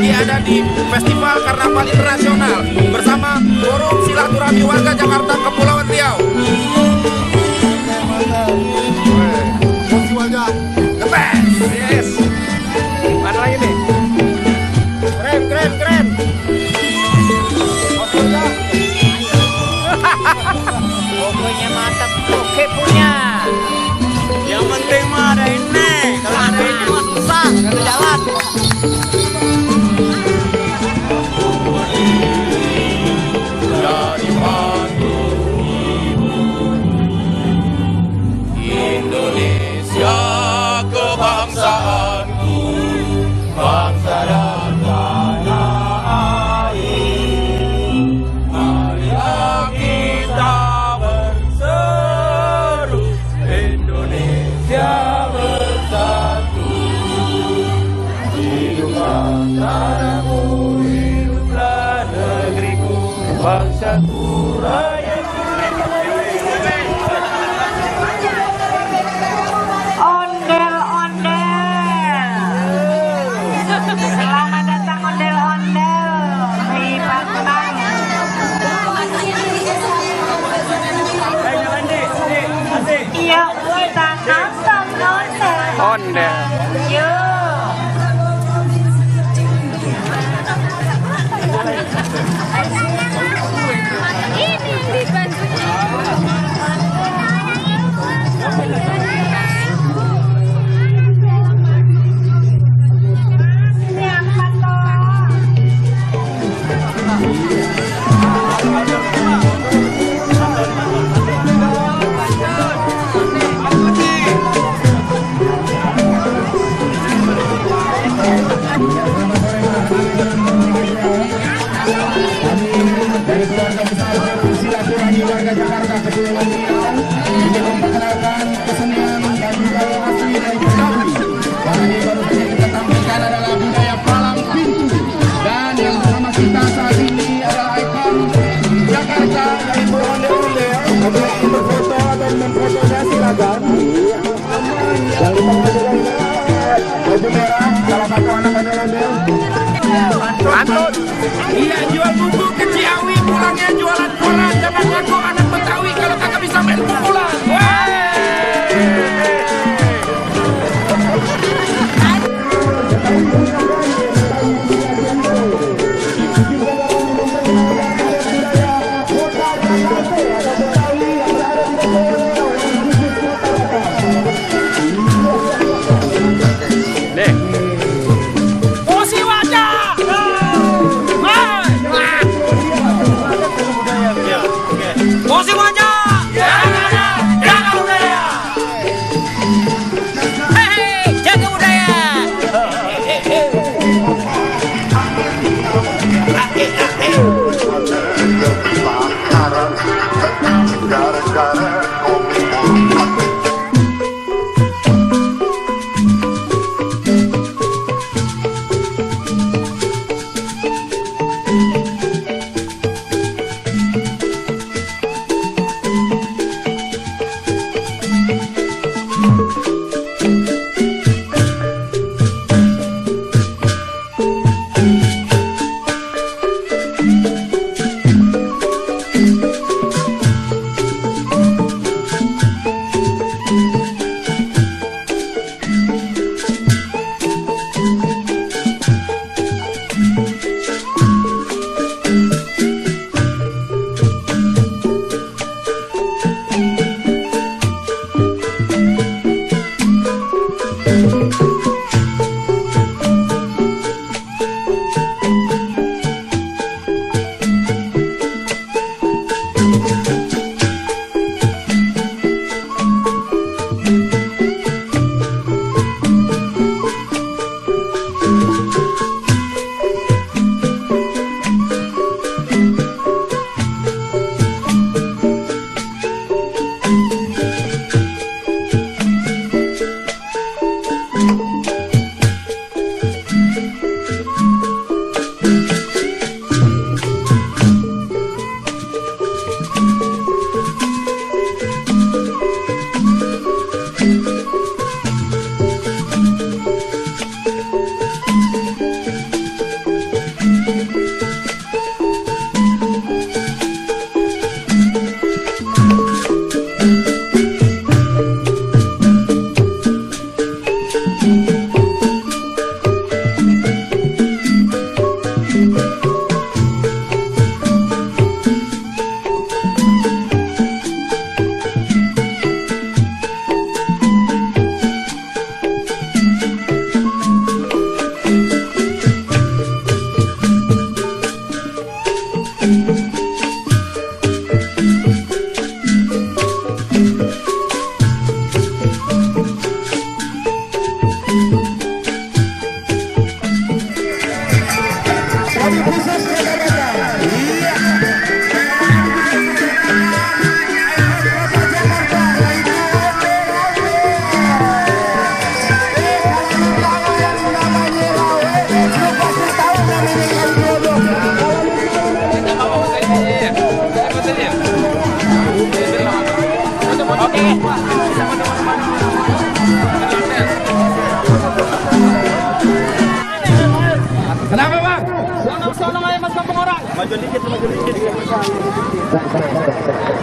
lagi ada di Festival Karnaval Internasional bersama Forum Silaturahmi Warga Jakarta Kepulauan Riau. Festivalnya the best. Yes. Mana lagi nih? Keren. Pokoknya mantap, oke punya. Yang penting mah ada ini. Kalau ada ini mah susah, nggak ada jalan. Dari pagi Indonesia kebangsaanku, bangsa dan tanah air. Marilah kita berseru, Indonesia bersatu. Hiduplah tanahku, hiduplah negeriku, bangsaku rakyatku. Selamat datang ondel-ondel di Palembang. Yuk kita nonton ondel. Yuk. Ini dibantunya. Dari keluarga besar Silaturahmi Warga Jakarta Kepulauan Riau ingin memperkenalkan kesenian dan budaya asli dari Betawi. Karena ini baru saja kita tampilkan adalah budaya palang pintu, dan yang bersama kita saat ini adalah ikon Jakarta yaitu ondel-ondel. Untuk berfoto atau memfotonya silakan. Jangan lupa baju merah salah satu anak ondel-ondel. Antun, iya jual buku ke Ciawi, pulangnya jualan koran. Jangan ngaku anak Betawi kalau kagak bisa main pukulan.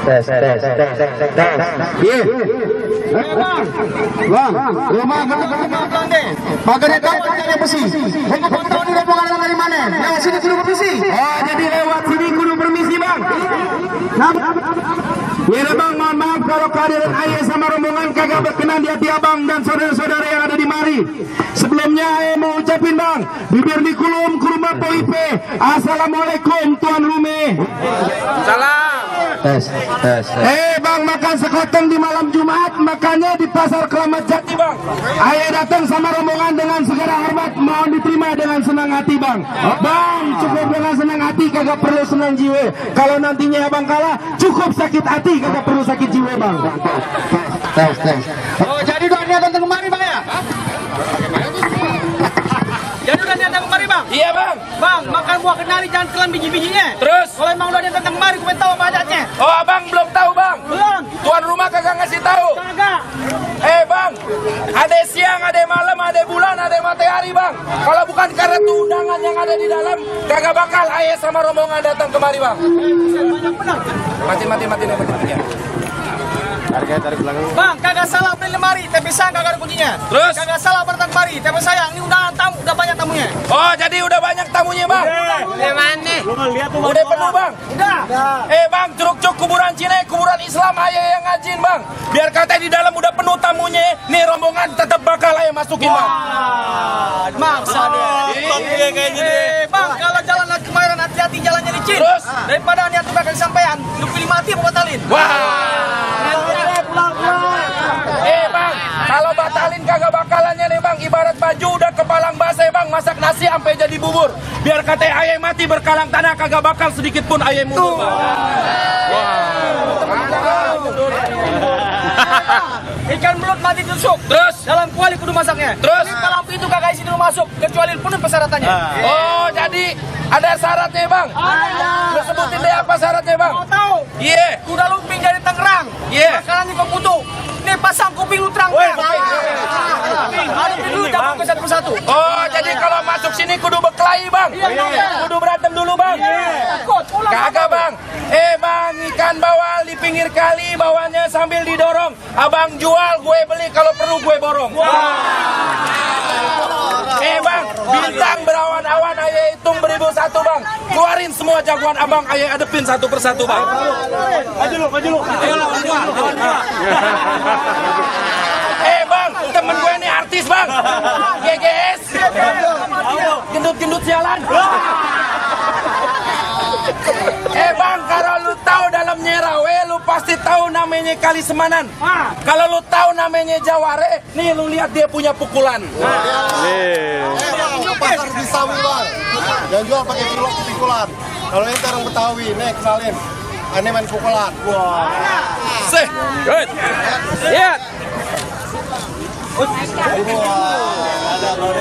Tes. Iya. Bang, rumah Bagari tahu caranya besi. Mau tahu ini rombongan dari mana? Lewat sini kudu permisi. Oh, jadi lewat sini kudu permisi, Bang. Ya Bang, mohon maaf kalau kehadiran ayah sama rombongan kagak berkenan di hati abang dan saudara-saudara yang ada di mari. Sebelumnya ayah mau ucapin Bang, bibir dikulum ke rumah Poipe. Assalamualaikum Tuan Rume. Salam. Tes. Bang, makan sekoteng di malam Jumat, makannya di Pasar Keramat Jati Bang. Ayah datang sama rombongan dengan segala hormat, mohon diterima dengan senang hati Bang. Bang, cukup dengan senang hati, kagak perlu senang jiwa. Kalau nantinya abang kalah, cukup sakit hati, kagak perlu sakit jiwa Bang. Tes. Oh, jadi udah niatan kemari Bang ya? Jadi udah datang kemari bang? Iya bang. Bang, makan buah kenari jangan telan biji-bijinya. Terus? Kalau emang udah datang kemari, gue tahu apa adatnya. Oh abang belum tahu bang? Belum. Tuan rumah kagak ngasih tahu? Kagak. Bang, ada siang, ada malam, ada bulan, ada matahari bang. Kalau bukan karena tuh undangan yang ada di dalam, kagak bakal ayah sama rombongan datang kemari bang. Banyak benar. Mati. Bang, kagak salah beli lemari, tapi sayang kagak ada kuncinya. Terus? Kagak salah berdatang kemari, tapi sayang ini undangan tamu, udah banyak tamunya. Oh jadi udah banyak tamunya bang? Udah mana? Udah penuh bang? Udah. Bang, curug-curug kuburan Cina, kuburan Islam ayah yang ngajin bang. Biar katanya di dalam udah penuh tamunya, nih rombongan tetap bakal ayah masukin bang. Maksa dia. Bang, kalau jalan kemarin hati-hati jalannya licin. Terus? Daripada niat udah kali sampean, lu pilih mati mau batalin. Bang, kalau batalin kagak bakalannya nih bang. Ibarat baju udah kepalang basah bang, masak nasi sampai jadi bubur. Biar katanya ayah mati berkalang tanah, kagak bakal sedikit pun ayah mundur bang. Ikan belut mati tusuk. Terus? Dalam kuali kudu masaknya. Terus? Kalau itu kagak isi dulu masuk, kecuali penuh persyaratannya. Oh jadi ada syaratnya bang? Ada. Lu sebutin deh apa syaratnya bang? Mau tahu? Iya. Kuda lumping dari Tangerang. Iya. Makanannya kau butuh. Nih pasang kuping lu terang-terang. Hadapin dulu cabut ke satu persatu. Oh jadi kalau masuk sini kudu berkelahi bang? Kudu berantem dulu bang? Takut, pulang. Kagak bang. Bang, ikan bawal di pinggir kali, bawahnya sambil didorong. Abang jual, gue beli, kalau perlu gue borong. Bang, bintang berawan-awan, ayah hitung beribu satu bang. Keluarin semua jagoan abang, ayah adepin satu persatu bang. Maju lu. Bang, temen gue ini artis bang. GGS. Gendut-gendut sialan. Bang, kalau lu tahu dalamnya rawe, lu pasti tahu namanya Kali Semanan. Kalau lu tahu namanya Jaware, nih lu lihat dia punya pukulan. Bang, pasar di Sawi bang, yang jual pakai pikulan. Kalau ini orang Betawi, nih kenalin, aneh main pukulan. Sih, good. Lihat.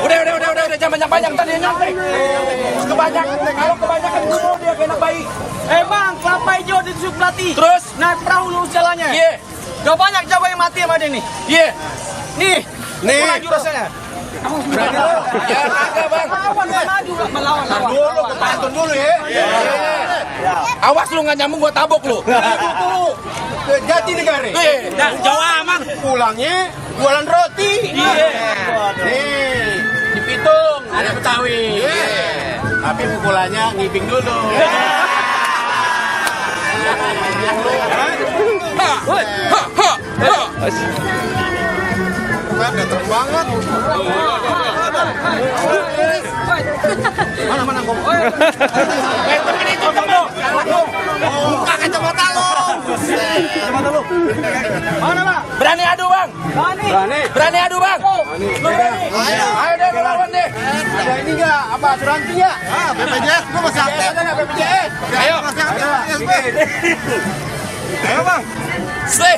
Udah, jangan banyak-banyak tadi nyontek. Kebanyakan, kalau kebanyakan dulu dia kena bayi. Bang, kelapa hijau ditusuk pelatih. Terus? Naik perahu lurus jalannya. Iya. Gak banyak jago yang mati sama dia nih. Iya. Nih. Laju rasanya. Ya kagak bang. Melawan. Dulu, pantun dulu ya. Awas lu nggak nyambung gua tabok lu. Jati negara. Jawa aman. Pulangnya jualan roti. Iya. Nih, di Pitung ada Betawi. Tapi pukulannya ngibing dulu. Datang banget. Mana kok? Temen itu temu. Buka kacamata lo. Mana bang? Berani adu bang? Berani adu bang? Lu berani? Ayo deh lawan deh. Ada ini enggak? Apa asuransinya? BPJS, gua masih aktif. Ada enggak BPJS? Ayo. Masih aktif. Ayo bang. Slih.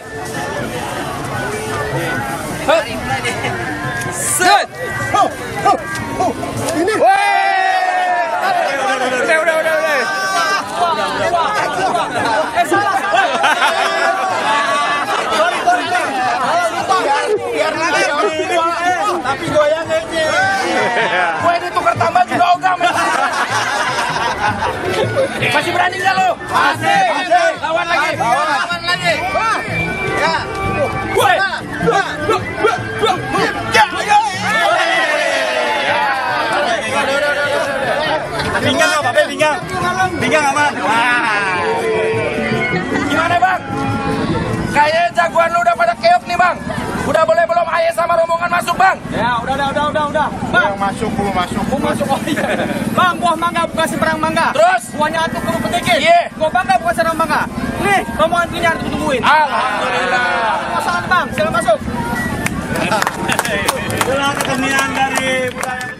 Set. Ini. Udah. Salah. Biar nanti tapi goyang aja. Gue ditukar tambah juga ogah. Masih berani nggak lo? Masih. Pinggang apa? Pinggang. Pinggang aman. Wah. Gimana bang? Kayaknya jagoan lu udah pada keok nih bang. Udah boleh belum Aye sama rombongan masuk bang? Ya, udah. Bang, belum masuk. mau masuk oh iya. Bang, buah mangga bukan sembarang mangga. Terus? Buahnya atuh kudu petikin. Iya. Gua bangga bukan sembarang mangga. Nih, rombongan punya harus tungguin. Alhamdulillah. Masalah bang, silakan masuk. Itulah kesenian dari budaya